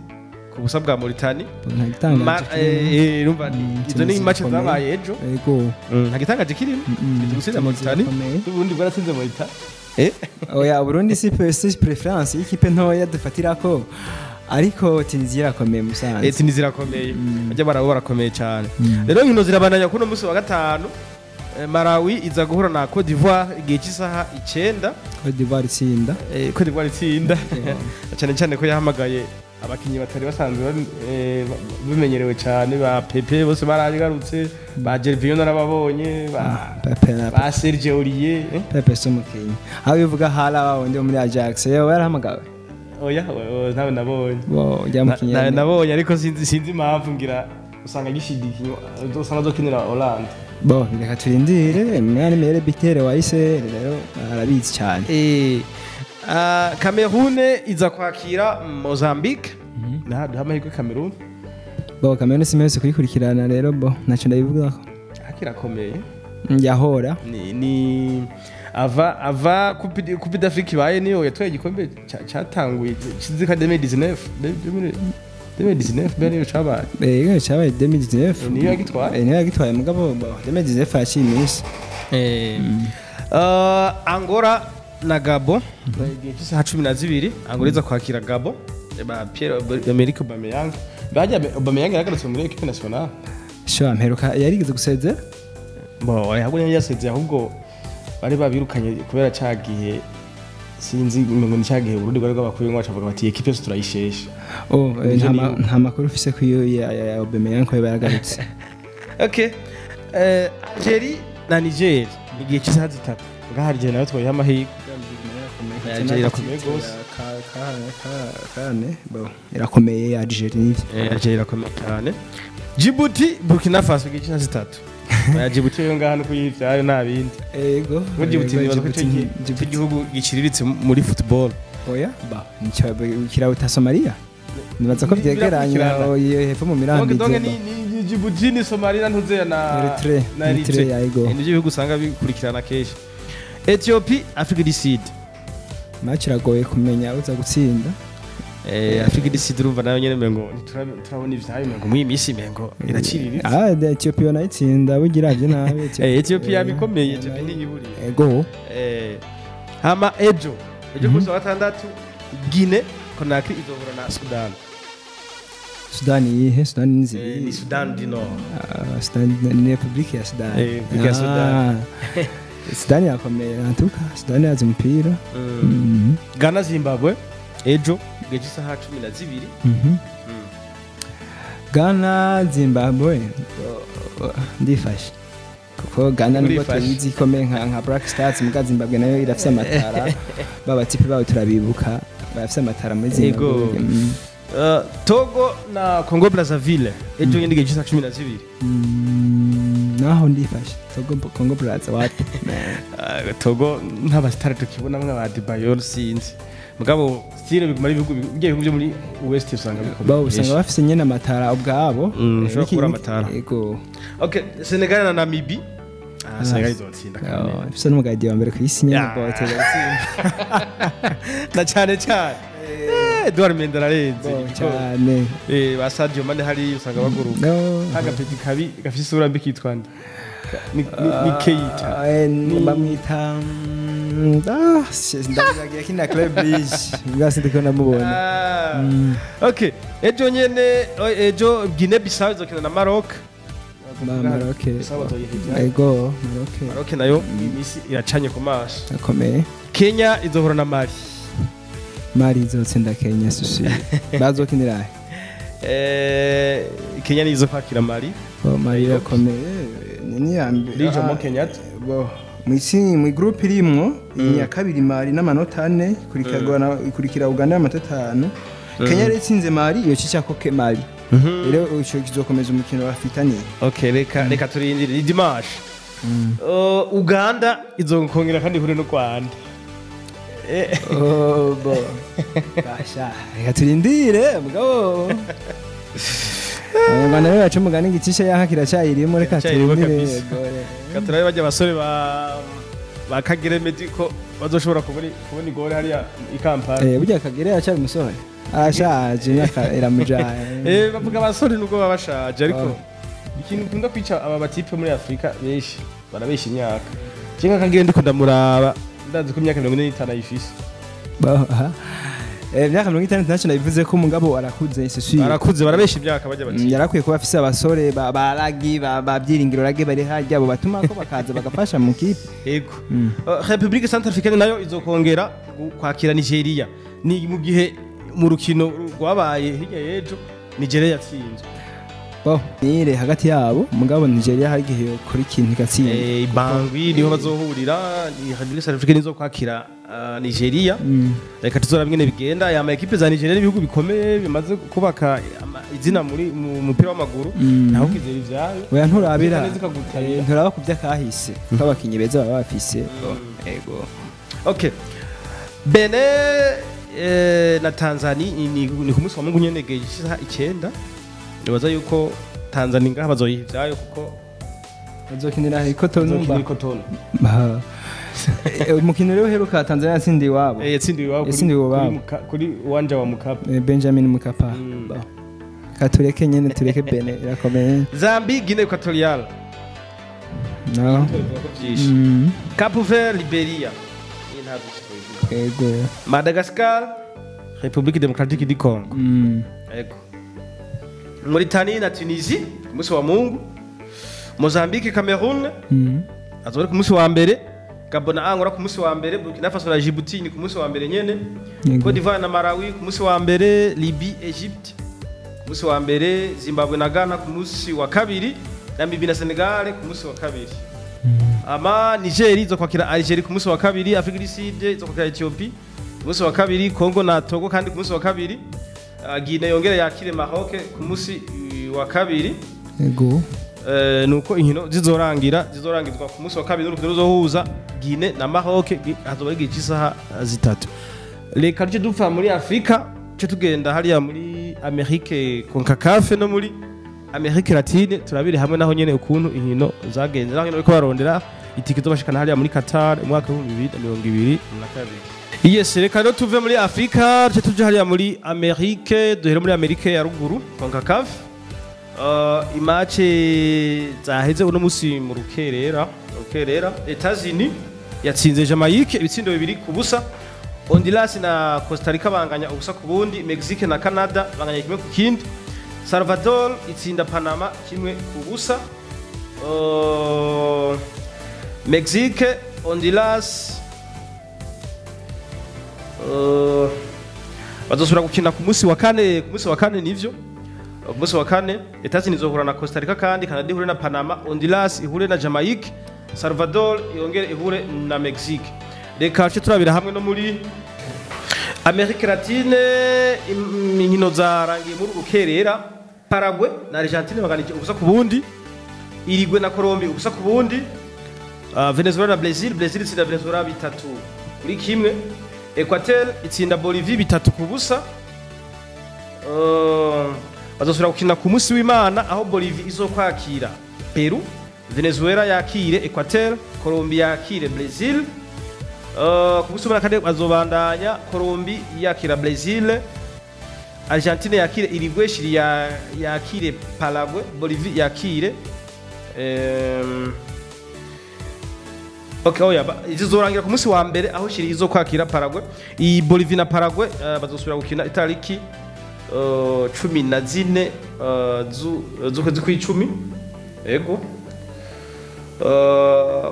ku busa bwa Mauritanie. Nta gitangaje kirimo. Urumva izo ni Tunisia match ikomeye. zabaye ejo. Yego. Nta gitangaje kirimo. Tunisie gutsinda Mauritanie. Ikomeye. Uburundi bwaratsinze Mauritanie. Oya, Burundi si préférence y'ikipe ntoya dufatirako, ariko Tunisia irakomeye musanze. Tunisia irakomeye, bajya barabo barakomeye cyane. Rero inkino zirabandanya kuno munsi wa gatanu. Malawi iza guhura na Cote d'Ivoire igihe cy'isaha 9. Cote d'Ivoire itsinda. Cote d'Ivoire itsinda, cyane cyane ko yahamagaye abakinyi batari basanzwe bimenyerewe cyane, ba Pepe bose baragarutse, ba Gervinho narababonye, ba Pepe na ba Serge Aurier. Pepe si umukinyi, aho bivuga hari aba wundi wo muri Ajax yewe yarahamagawe. Oya, ntawe nabonye. Bo ujya mukinyi. Nabonye ariko sinzi impamvu, ngira usanga gishidikinywa, usanga azokinira Hollande. Bo reka turindire, mwana mere bitere wa ICR rero arabizi cyane. Cameroon iza kwakira Mozambique. Na duha amahirwe Cameroon. Bo Cameroon simese kuyikurikirana, rero bo ntacyo ndabivugako. Akirakomeye. Yahora. Ni ava Coupe d'Afrique ibaye niyo yatwaye igikombe cyatanguye kizika 2019, 2019 bene niyo cabaye. Cyabaye 2019. Niyo yagitwaye. Niyo yagitwaye, mugabo bo 2019 yaciye iminsi. Angola na Gabon igihe cy'isaha 12, Angola iza kwakira Gabon, ba Pierre Emerick Aubameyang. Bajya Aubameyang yagarutse muri équipe nationale. Sho mperuka yarigeze gusezera. Bo ahubwo yari yasezeye, ahubwo bari babirukanye kubera ca gihe, sinzi ngo ni ca gihe Burundi bwari bwabakuye, ngo bacavuga bati équipe yose turayishesha. Oh, Nivyo. Nta makuru ufise ku iyo ya Aubameyang ko yaragarutse. Okay, Algeria na Niger igihe cy'isaha 3, ngaha Algeria nayo twayiha amahirwe. Algeria irakomeye gose. Kane bo irakomeye Algeria nivyo. Algeria irakomeye cyane. Djibouti Burkina Faso igihe cy'isaha 3. Djibouti yo ngaha no kuyivyayo nta bindi. Ego. Muri Djibouti nibaza ko ico gihugu giciriritse muri football. Oya ba nicyo kirawuta Somalia, nibaza ko vyegeranye. Birakurikirana. Iyo hepfo mu mirambi. Donc ni Djibouti, ni Somalia, ntuzeya na Eritrea. Na Eritrea. Eritrea, ego. Nivyo bihugu usanga bikurikirana kenshi. Ethiopie Afrique du Sud. Match iragoye kumenya uza gutsinda. Afrique du Sud urumva nayo nyene mengo turabona ivyayo, mengo muri iyi minsi mengo iraciriritse. Ah, Ethiopia nayo itsinda bugira ivyo nabi. Ethiopia bikomeye, Ethiopia ntiyiburiye. Ego. Hama ejo ku munsi wa gatandatu, Guinea Conakry izohura na Sudan. Sudani yihe? Sudani ni zibiri. Ni Sudan du Nord. Ah, Sudani ni Republique ya Sudani. Republique ya Sudani. Ah. Sudani yakomeye antuka, Sudani yazi umupira. Ghana Zimbabwe ejo igihe cy'isaha 12. Ghana Zimbabwe, ndifashe. Kuko Ghana nubwo Urifashe. tuyizi ikomeye nka Black Stars, muga Zimbabwe nayo irafise amatara, baba type babo turabibuka, barafise amatara muri Zimbabwe. Togo na Congo Brazzaville ejo nyine igihe cy'isaha 12. Naho ndifashe. Togo, Congo Brazza, wapi? Togo ntabasitari tukibona mwe ba Adebayor, sinzi, mugabo style biguma ari ibihugu bijya bihugu byo muri West usanga bikomeye. Bo usanga bafise nyene amatara ubwabo. Ushobora kubura amatara. Ego. Okay, Senegal na Namibie. Senegal izotsinda kandi. Oh, ifise n'umugadi wa mbere ku isi nyene. Bote batsinda. Na cyane cyane Edouard Mendy ararenze. Bo, cyane. Ba Sadio Mane hari usanga baguruka. No. Agapeti kabi gafise isura mbi kitwa nde? Ni Keita. Bamwita ndabibagiye, kina Club Bridge mbwa sindiko ndamubona. Okay, ejo nyene ejo Guinea Bissau izokina na Maroc. Maroc. Bissau bazoyihevya. Ego, Maroc. Maroc nayo imisi iracanye ku maso. Akomeye. Kenya izohura na Mali. Mali izotsinda Kenya susi. Bazokinira he? Kenya nizo kwakira Mali. Oh, Mali irakomeye, ni ya mbere. Muri Jomo Kenyatta. Bo mw'isi mu groupe irimwo iyi ya kabiri, Mali n'amanota 4, ikurikira Uganda n'amanota 5. Kenya rero itsinze Mali iyo cica ko ke Mali rero ico kizokomeza umukino bafitaniye. Okay, reka turindire ni dimanche. Uganda izokongera kandi ihure n'u Rwanda. Oh, bo basha, reka turindire, mugabo Abanyarwanda rero baca umugani ngo icisha yaha kiracayirimo, reka Kiracayirimo turindire. kabisa. Gore. Reka turabe barya abasore ba Kagere Medical bazoshobora kubona igore hariya i Kampala. Burya Kagere aracyari umusore, arashaje, imyaka iramujaye. Bavuga abasore nubwo baba bashaje, ariko ikintu ukunda kwica aba batipe muri Afurika benshi barabesha imyaka. Jenga Kagere ndiko ndamuraba, ndazi ko imyaka 45 ayifise. Aha. Imyaka 60 ntacyo nabivuze ko umugabo arakuze, c'est sûr. Barakuze, barabesha imyaka bajya bati. Yarakwiye kuba afise abasore ba Ragi, ba Byiringiro Ragi bari harya, abo batuma ko bakaza bagafasha mu kipe. Yego. Republique Centrafricaine nayo izokongera kwakira Nigeria. Ni mu gihe mu rukino rwabaye hirya y'ejo Nigeria yatsinzwe. Bo nire hagati yabo, mugabo Nigeria hari igihe yokora ikintu igatsinda. Bangui niho bazohurira, ni Republique Centrafricaine izo kwakira Nigeria. Reka tuzora bimwe bigenda. Ya ma equipe za Nigeria n'ibihugu bikomeye bimaze kubaka izina muri mu mupira w'amaguru, naho kwizera ivyayo. Oya, nturabira Neza ikagutabira. Nturaba ku by'akahise kuko abakinyi beza baba bafise. Ego. Okay. Benin na Tanzania ni ku munsi wa Mungu nyene gihe isaha 9. Nibaza yuko Tanzania ngaha bazoyiha ivyayo kuko Bazokinira ikoto bazokinira numva. Ikotono. Umukino rero uheruka Tanzania yatsindiye iwabo. Yatsindiwe iwabo Yatsindiwe iwabo. Kuri uwanja wa Mkapa. Benjamin Mkapa. Bo. Reka tureke nyene, tureke Benin irakomeye. Zambie, Guinea Equatorial. No. Tubivuga ko vyinshi. Cape Verde, Liberia. Iyi ntabwo tubivuga. Ego. Madagascar, République Démocratique du Congo. Ego. Mauritanie na Tunisie ku munsi wa Mungu. Mozambique, Cameroon azoba ari ku munsi wa mbere. Gabon na Angola ku munsi wa mbere, Burkina Faso na Djibouti ni ku munsi wa mbere nyene. Yego. Cote d'Ivoire na Malawi ku munsi wa mbere, Libye, Egypte ku munsi wa mbere, Zimbabwe na Ghana ku munsi wa kabiri, Namibia na Senegal ku munsi wa kabiri. Ama Niger izo kwakira Algeria ku munsi wa kabiri, Afrique du Sud izo kwakira Ethiopie ku munsi wa kabiri, Congo na Togo kandi ku munsi wa kabiri. Guinea yongere yakire Maroc ku munsi wa kabiri. Ego. Nuko inkino zizorangizwa ku munsi wa kabiri n'urukino ruzohuza Guinea na Maroc, hazoba ari igihe cy'isaha 3. Reka duce dupfa muri Afrika, duce tugenda hariya muri Amerike CONCACAF no muri Amerike Latine, turabire hamwe naho nyene ukuntu inkino zagenze, naho nyene bariko barondera itike izobashikana hariya muri Qatar mu mwaka w'2022. Yes, reka rero tuve muri Afrika duce tuje hariya muri Amerike, duhere muri Amerike ya ruguru, CONCACAF. I match zaheze uno musi mu rukerera, Etats-Unis yatsinze Jamaica ibitsindo 2-0. Honduras na Costa Rica banganya 0-0. Mexique na Canada banganya 1-1. Salvador itsinda Panama 1-0. Mexique, Honduras bazosubira gukina ku munsi wa kane, ku munsi wa kane nivyo. Ku munsi wa kane Etats-Unis izohura na Costa Rica, kandi Canada ihure na Panama, Honduras ihure na Jamaica, Salvador yongere ihure na Mexique. Reka ce turabira hamwe no muri Amerika Latine. Inkino zarangiye muri rukerera. Paraguay na Argentine baganije 0-0, Uruguay na Colombie 0-0, Venezuela na Brazil, Brazil itsinda Venezuela 3-1, Equateur itsinda Bolivie 3-0. Bazosubira gukina ku munsi w'Imana, aho Bolivie izokwakira Peru, Venezuela yakire Equateur, Colombia yakire Brazil. Ku munsi w'Imana kandi bazobandanya Colombie yakira Brazil, Argentine yakire Uruguay, Chili yakire Paraguay, Bolivie yakire Okay, oya, izizorangira ku munsi wa mbere, aho Chili izokwakira Paraguay. Iyi Bolivie na Paraguay bazosubira gukina itariki 14 z'ukwezi kw'icumi. Ego.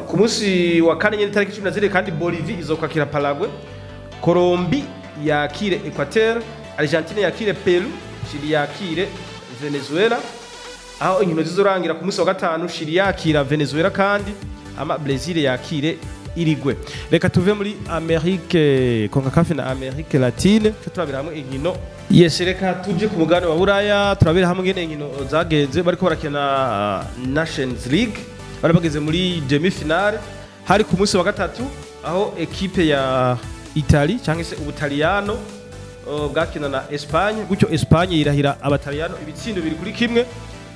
Ku munsi wa kane nyene, itariki 14 kandi, Bolivie izokwakira Paraguay, Colombie yakire Equateur, Argentine yakire Peru, Chili yakire Venezuela, aho inkino zizorangira ku munsi wa gatanu, Chili yakira Venezuela kandi ama Brazil yakire Uruguay. Reka tuve muri Amerique, CONCACAF na Amerique Latine, cyo turabira hamwe inkino. Yes, reka tuje ku mugabane wa Buraya, turabira hamwe ingene inkino zagenze bariko barakina Nations League. Bari bageze muri demi finale. Hari ku munsi wa gatatu, aho ekipe ya Italy cyangwa se Ubutaliyano bwakina na Espagne, gutyo Espagne yirahira Abataliyano ibitsindo 2-1.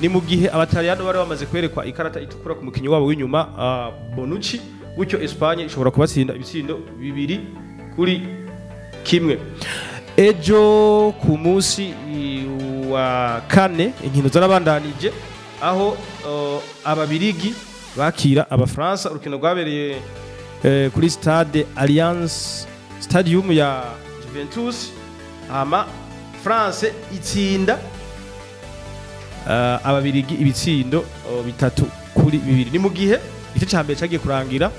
Ni mu gihe Abataliyano bari bamaze kwerekwa ikarata itukura ku mukinyi wabo w'inyuma Bonucci, gutyo Espagne ishobora kubatsinda ibitsindo 2-1. Ejo ku munsi wa kane inkino zarabandanije, aho Ababirigi bakira Abafaransa. Urukino rwabereye kuri stade Allianz Stadium ya Juventus, hama France itsinda Ababirigi ibitsindo 3-2. Ni mu gihe igice cya mbere cyagiye kurangira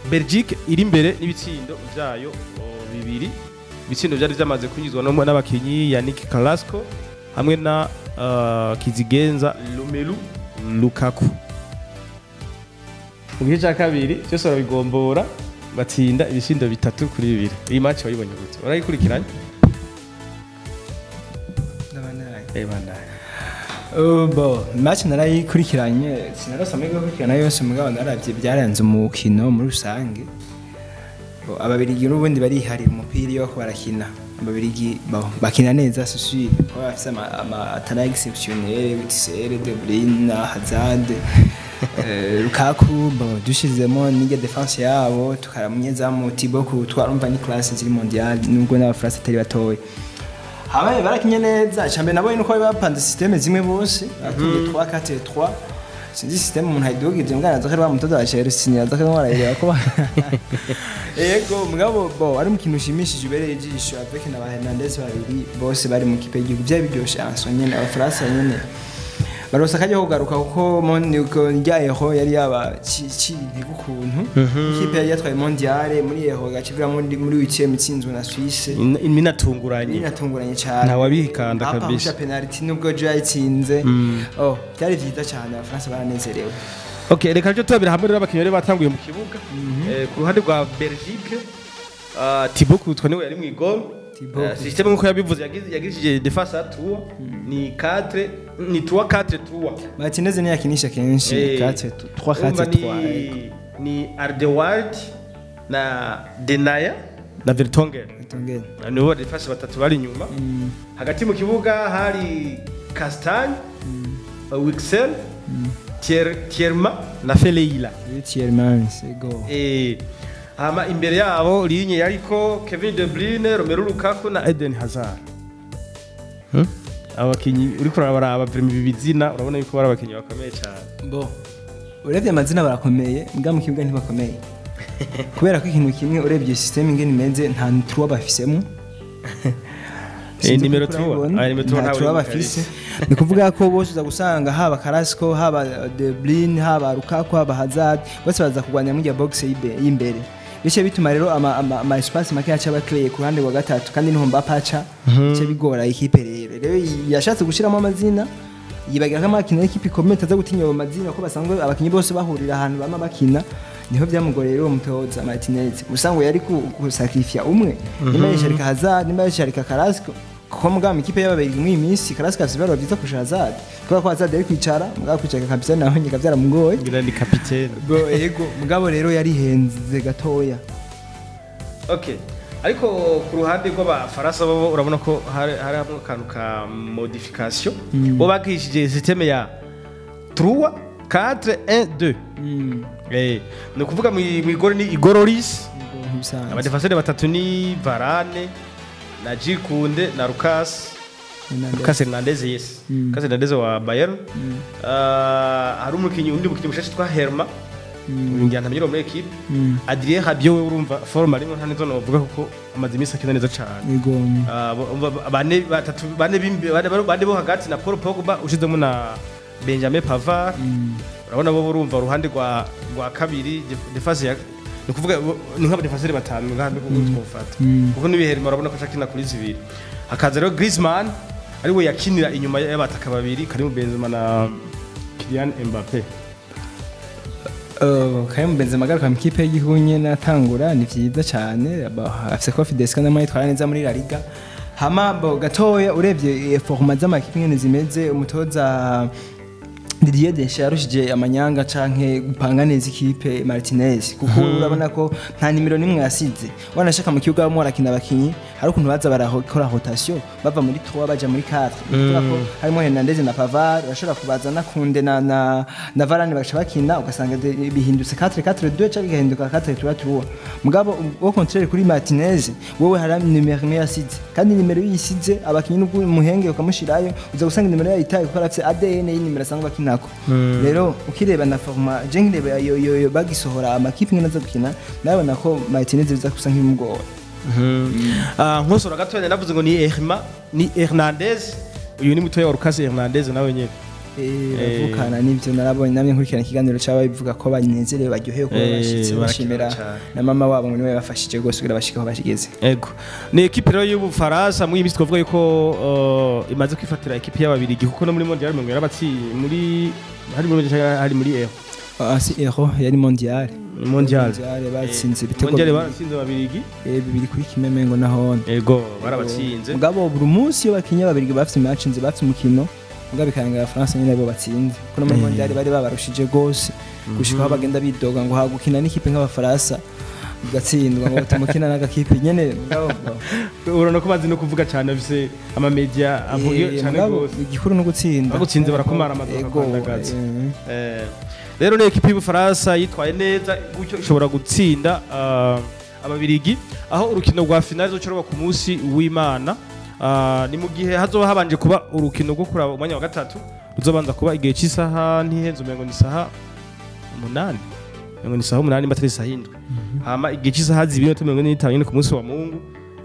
Belgique iri imbere n'ibitsindo vyayo 2. Ibitsindo byari byamaze kwinjizwa no n'abakinyi Yannick Carrasco hamwe na Kizigenza Romelu Lukaku. Mu gice cya kabiri byose barabigombora, batsinda ibitsindo 3-2. Iyi match wayibonye gute? Warayikurikiranye? Ndabandanya. Eh, bandanye. Bo match narayikurikiranye, sinarose amahirwe yo gukurikirana yose, mugabo naravye byaranze umukino muri rusange. Bo, Ababirigi n'ubundi bariharira umupira iyo bariko barakina. Ababirigi bo, bakina neza susi kuko bafise ama talent exceptionnel, Witsel, De Bruyne, Hazard, Lukaku. Bo dushizemo n'irya défense yabo, tukaramunyezamu Thibaut Courtois, urumva ni classe ziri mondial, nubwo n'Abafaransa atari batoya. Habaye barakinye neza. Icambere nabonye nuko bari bapanze système zimwe bose, bakinye 3 4 3. Sinzi système umuntu ayidugije, mbwana aza ko mutoza wa Chelsea nyaza ko arayireba ko yego. Mugabo bo ari umukino ushimishije, ubereye ijisho, avec na ba Hernandez babiri bose bari mu kipe y'igihugu. Byari biryoshe anso nyene. Abafaransa nyene baronse akajya kugaruka, kuko rya Euro yari yaba intege ukuntu ikipe yari yatwaye mondiale muri Euro gacibwa muri huitième itsinzwe na Suisse. Minatunguranye. Binatunguranye cyane. Ntawabihikanda Papa kabisa. ahusha penalty nubwo jo yayitsinze. Oh, byari byiza cyane, Abafaransa baranezerewe. Okay, reka ryo turabira hamwe rero abakinyi bari batanguye mu kibuga. Ku ruhande rwa Belgique, Thibaut Courtois niwe yari mu igol. Thibaut. Système nkuko yabivuze, yagirishije défense à 3, ni 4, ni 3 4 3. Martinez niyakinisha kenshi 4 3 Urumva 4 3. Ni Alderweireld na Denayer na Vertonghen. Tongene. Nibo défense batatu bari inyuma. Hagati mu kibuga hari Castagne, Witsel, Tielemans na Ferreira. Tielemans, ego. Hama imbere yabo ligne yariko Kevin De Bruyne, Romelu Lukaku na Eden Hazard. Abakinyi uriko urabaraba vraiment, ibi bizina urabona yuko bari abakinyi bakomeye cyane. Bo urebye amazina barakomeye, mbwa mu kibuga ntibakomeye, kubera ko ikintu kimwe, urebye système ingene imeze, nta trois bafisemo. Nimero 3. Ah, nimero 3 nta ntawe trois urimo. Bafise, ni kuvuga ko bose uza gusanga haba Carrasco, haba De Bruyne, haba Lukaku, haba Hazard, bose baza kurwanya muri box y'imbere. Bice bituma rero ama espace make aca aba créé ku ruhande rwa gatatu, kandi niho Mbappe aca bice bigora ikipe. Rero yashatse gushiramo amazina. Yibagira ko amakina ekipe ikomeye itaza gutinya ayo mazina, ko basanzwe abakinyi bose bahurira ahantu bama bakina. Niho byamugoreye rero umutoza Martinez, usanga yari gusacrifier umwe, nimba yisharika Hazard, nimba yisharika Carrasco, kuko mugabo ikipe y'ababiri muri iyi minsi Carrasco afite ibara byiza kurusha Hazard, kubera ko Hazard yari kwicara, mugabo kwicara kabisa naho nyika byaramugoye. Ngira ni kapitene. Bo yego, mugabo rero yarihenze gatoya. Okay, ariko ku ruhande rw'abafaransa bo urabona ko hari hamwe akantu ka modification, bo bakishije système ya 3 4 1 2. Ni ukuvuga mu igoro ni Igororis, abadefenseur batatu ni Varane na Gikunde na Lucas Hernandez, yes. Lucas Hernandez wa Bayern. Hari umukinyi undi mukinyi mushasha twa Herma, ngira ntamenyero muri equipe. Adrien Rabiot we urumva forme arimo nta nizo novuga kuko amaze iminsi akina neza cyane. Bane batatu bane bane bo hagati na Paul Pogba ushizemo na Benjamin Pavard. Urabona bo urumva uruhande rwa kabiri defense ya ni kuvuga ni nk'aba defenseur batanu ngambe kuko twofata kuko nibiherima urabona ko ashakina kuri zibiri. Hakaza rero Griezmann ari we yakinira inyuma y'abataka babiri Karim Benzema na Kylian Mbappe. Karim Benzema agaruka mu kipe y'igihugu nyene atangura ni vyiza cyane, afise confidence kandi amwe yitwara neza muri La Liga. Hama bo gatoya urebye format z'amakipe nyene zimeze, umutoza Didier Deschamps yarushije amanyanga canke gupanga neza ikipe Martinez, kuko urabona ko nta nimero nimwe yasize. Wanashaka mu kibuga bamwe barakina abakinyi hari ukuntu baza barakora rotation bava muri 3 baja muri 4, kuvuga ko harimo Hernandez na Pavard bashobora kubazana Kunde na Varane bagaca bakina, ugasanga bihindutse 4-4-2 cyangwa bigahinduka 4-3-3. Mugabo au contraire kuri Martinez wewe hari nimero imwe yasize, kandi nimero yisize abakinyi n'ubwo muhenge ukamushirayo uza gusanga nimero yayitaye kuko arafise ADN y'inimero asanzwe akina. Rero ukireba na forma je nkireba yo bagisohora amakipe ngena za gukina nabona ko Martinez biza kusa nk'imugora. Nkosora gatoya navuze ngo ni Herma ni Hernandez, uyu ni mutoya wa Lucas Hernandez nawe nyene. Bavukana nivyo narabonye namye nkurikirana ikiganiro cyabaye bivuga ko banezerewe baryohewe ko bashitse bashimira na mama wabo ngo niwe bafashije gose kugira bashike aho bashigeze. Ego ni equipe rero y'Ubufaransa muri iyi minsi twavuga yuko imaze kwifatira equipe y'ababirigi kuko no muri Mondial ngo yarabatsi muri hari muri hari muri Euro. Si Euro yari Mondial. Mondial batsinze ibitego. Mondial batsinze ababirigi bibiri kuri kimwe mengo naho. Ego barabatsinze. Mugabo buri munsi iyo bakinye ababirigi bafite match nzi bafite umukino mugabe karanga ya France nyine bo batsinze kuko no muri Mondial bari babarushije gose gushika aho bagenda bidoga ngo hagukina n'ikipe nk'abafaransa ugatsindwa ngo tumukina n'agakipe nyene. Mugabo urabona ko bazi no kuvuga cyane bise ama media avuga cyane gose, igikuru no gutsinda bagutsinze barakumara amadoka kwandagaza. Rero ni ekipe y'Ubufaransa yitwaye neza gutyo ishobora gutsinda ababirigi aho urukino rwa finale zocorwa ku munsi w'Imana. Ni mu gihe hazoba habanje kuba urukino rwo kuraba umwanya wa gatatu uzobanza kuba igihe cy'isaha ntihenze umengo ni saha 8 ngo ni saha 8 mbatari saha 7, hama igihe cy'isaha 2:45 nyine ku munsi wa Mungu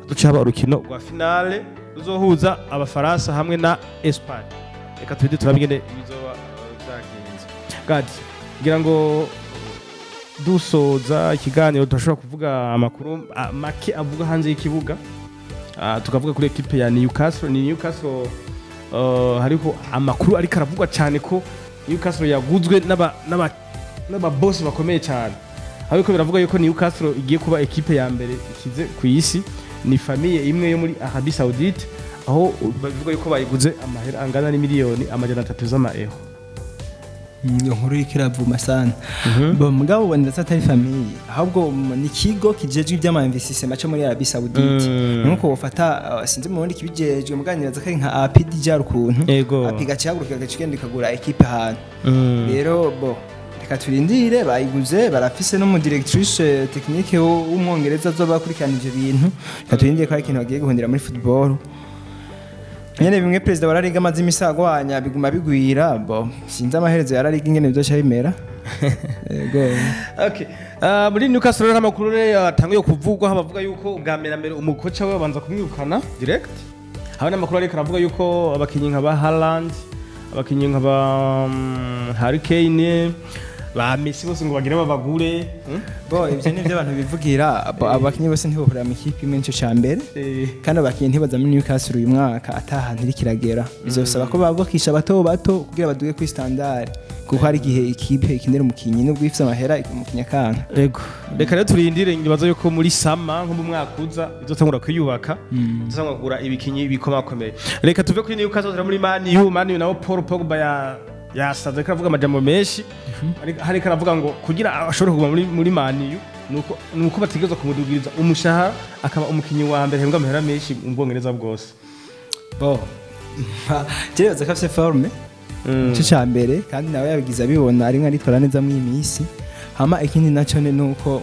duca haba urukino rwa finale ruzohuza abafaransa hamwe na Espagne. Reka tubide turabigende bizoba byagenze. Gadi ngira ngo dusoza ikiganiro turashobora kuvuga amakuru make avuga hanze y'ikibuga. Tukavuga kuri equipe ya Newcastle. Ni Newcastle hariho amakuru ariko aravugwa cyane ko Newcastle yaguzwe n'aba boss bakomeye cyane. Ariko biravuga yuko Newcastle igiye kuba equipe ya mbere ikize ku isi. Ni famille imwe yo muri Arabie Saoudite aho bavuga yuko bayiguze amahera angana ni miliyoni 300 z'amaeuro. Iyo nkuru ikiravuma sana. Bo mugabo ubona atari famille ahubwo ni kigo kijejwe iby'ama investissement cyo muri Arabie Saoudite. Nuko bofata sinzi mu bundi kibijejwe muganiraza kari nka APD jar ukuntu APD gacihaguruka gacigenda ikagura equipe ahantu. Rero bo reka turindire bayiguze barafise no mu directrice technique w'umwongereza azoba akurikirana ivyo bintu. Reka turindire ko ari ikintu bagiye guhundira muri football. Nyene bimwe president wa La Liga amaze imisi agwanya biguma bigwira bo sinzi amaherezo ya La Liga ingene bizoca bimera. Yego. Okay. Muri Newcastle rero amakuru rero atangiye kuvugwa aho bavuga yuko ubwa mbere umukocha we babanza kumwirukana direct. Habe n'amakuru ariko aravuga yuko abakinyi nka ba Haaland, abakinyi nka ba Harry Kane, Ba Messi bose ngo bagire babagure. Bo, ivyo nivyo abantu bivugira. Abakinyi bose ntibahurira mu ikipe imwe, nico ca mbere. Kandi abakinyi ntibaza muri Newcastle uyu mwaka atahantu iri kiragera. Bizosaba ko babakisha bato bato kugira baduge kuri standard, kuko hari igihe ikipe ikenera umukinyi nubwo ifise amahera, umukinyi akanka. Ego, reka rero turindire. Ngibaza yuko muri summer, nko mu mwaka uza, izotangura kwiyubaka, izotangura kugura ibikinyi bikomakomeye. Reka tuve kuri Newcastle turi muri Man U. Man U nawo Paul Pogba ya yasaze ko aravuga amajambo menshi. Hariko aravuga ngo kugira ashobore kuguma muri Man U nuko bategerezwa kumudugiriza umushahara, akaba umukinyi wa mbere ahembwa amahera menshi mu Bwongereza bwose. Bo, jewe ko afise forme, ico ca mbere, kandi nawe yabigize abibona, arimwo aritwara neza muri iyi minsi. Hama ikindi naco ni nuko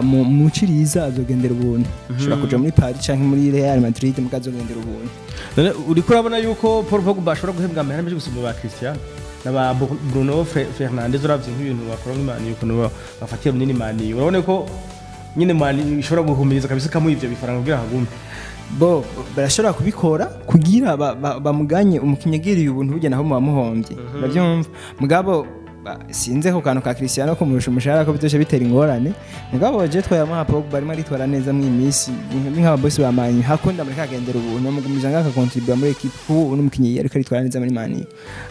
mu ciriza azogendera ubuntu, ashobora kuja muri Paris canke muri Real Madrid, muga azogendera ubuntu. None uriko urabona yuko Paul Pogba ashobora guhembwa amahera menshi gusumba ba Cristiano na ba Bruno Fernandes? Uravye nk'ibintu bakora muri Man U, ukuntu bafatiye runini Man U, urabona ko nyine Man U ishobora guhumiriza kabisa ikamuha ivyo bifaranga kugira hagume? Bo, barashobora kubikora kugira bamuganye. Umukinyi agiriye ubuntu burya naho muba muhombye, uravyumva? Mugabo sinze ku kantu ka Cristiano kumurusha umushahara ko bizosha bitera ingorane. Mugabo je twayamuha Pogba, arimo aritwara neza muri iyi minsi. Ni nk'ababosi ba Man U, hakunda muri kagendera ubuntu, mugumiza ngaka contribuer muri équipe, kuko ubu n'umukinyi ariko aritwara neza muri Man U.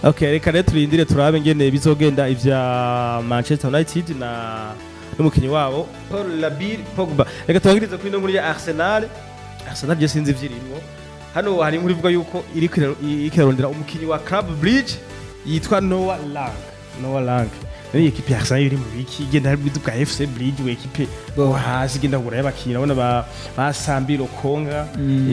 Okay, reka rero turindire turabe ngene bizogenda ivya Manchester United na n'umukinyi wabo Paul Labile Pogba. Reka turangirize kuri ino nkuru ya Arsenal. Arsenal je sinzi ivyirimwo. Hano hari inkuru ivuga yuko iriko irarondera umukinyi wa Club Brugge yitwa Noah Lang. Noah Lang. Nari ekipe ya Arsenal iri mu biki? Igenda hari bwa FC Brugge, we ekipe bo hasi, igenda kugura y'abakinyi. Urabona ba Sambi Lokonga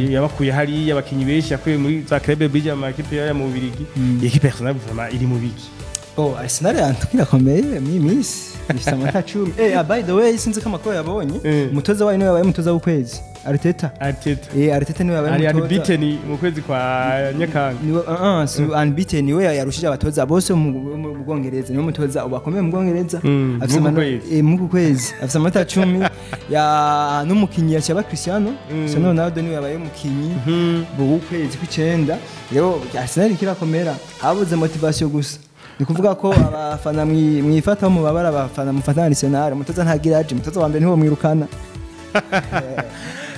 yabakuye hariya, abakinyi benshi yakuye muri za Club Brugge, ama ekipe ya mu Bubiligi. Iyi ekipe ya Arsenal vraiment iri mu biki? Oh, Arsenal yantuka irakomeye muri iyi minsi, ifite amanota 10. By the way, sinzi ko amakuru yabonye, umutoza wayo niwe yabaye umutoza w'ukwezi, Arteta. Arteta. Arteta niwe yabaye ari umutoza. Unbeaten mu kwezi kwa Nyakanga. Niwe, si unbeaten, niwe yarushije abatoza bose mu Bwongereza, niwe mutoza ubu akomeye mu Bwongereza. Afise Muri uku kwezi. Muri uku kwezi afise amanota 10 ya n'umukinyi yaciye Cristiano. Cristiano Ronaldo niwe yabaye umukinyi w'ukwezi kw'icenda. Rero Arsenal ikirakomera, habuze motivation gusa. Ni kuvuga ko abafana mwifata mu babara, abafana mufata Arsenal, umutoza ntagira aje, umutoza wa mbere ntiwo mwirukana.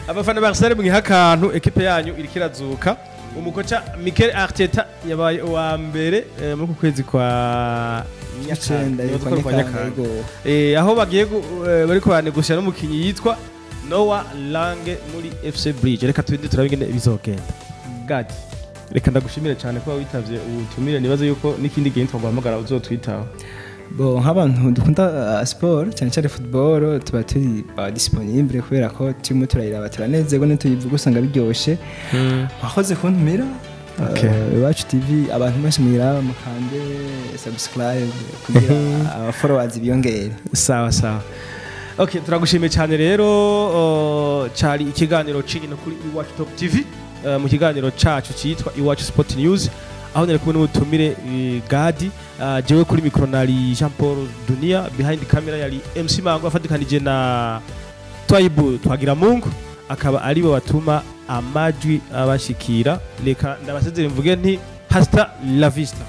Abafana ba Arsenal, mwiha akantu, ekipe yanyu iriko irazuka. Umukoca Mikel Arteta yabaye uwa mbere muri uku kwezi kwa Icenda. Nyakanga. Kwa Kwa Nyakanga, Nyakanga. yego. Aho bagiye bariko baranegosya n'umukinyi yitwa Noah Lang muri FC Brugge. Reka turinde turabe ingene bizogenda. Gadi, reka ndagushimire cyane kuba witavye ubutumire. Nibaze yuko n'ikindi gihe twaguhamagara uzotwitaho. Bo, nk'abantu dukunda sport, cyane cyane football, tuba turi disponible kubera ko turimo turayiraba, turanezerwa ntituyivuga, usanga biryoshe. Wakoze kuntumira. Iwacu TV, abantu bose muyiraba mukande subscribe kugira aba followers biyongere. Sawa sawa, okay, turagushimiye cyane. Rero cari ikiganiro c'inkino kuri Iwacu Top TV, mu kiganiro cacu citwa Iwacu Sport News, aho nari kumwe n'umutumire Gadi. Jewe kuri micro nari Jean Paul Dunia, behind camera yari MC Mango afatikanije na Twaibu Twagira Mungu, akaba aribo batuma amajwi abashikira. Reka ndabasezere mvuge nti hasta la vista.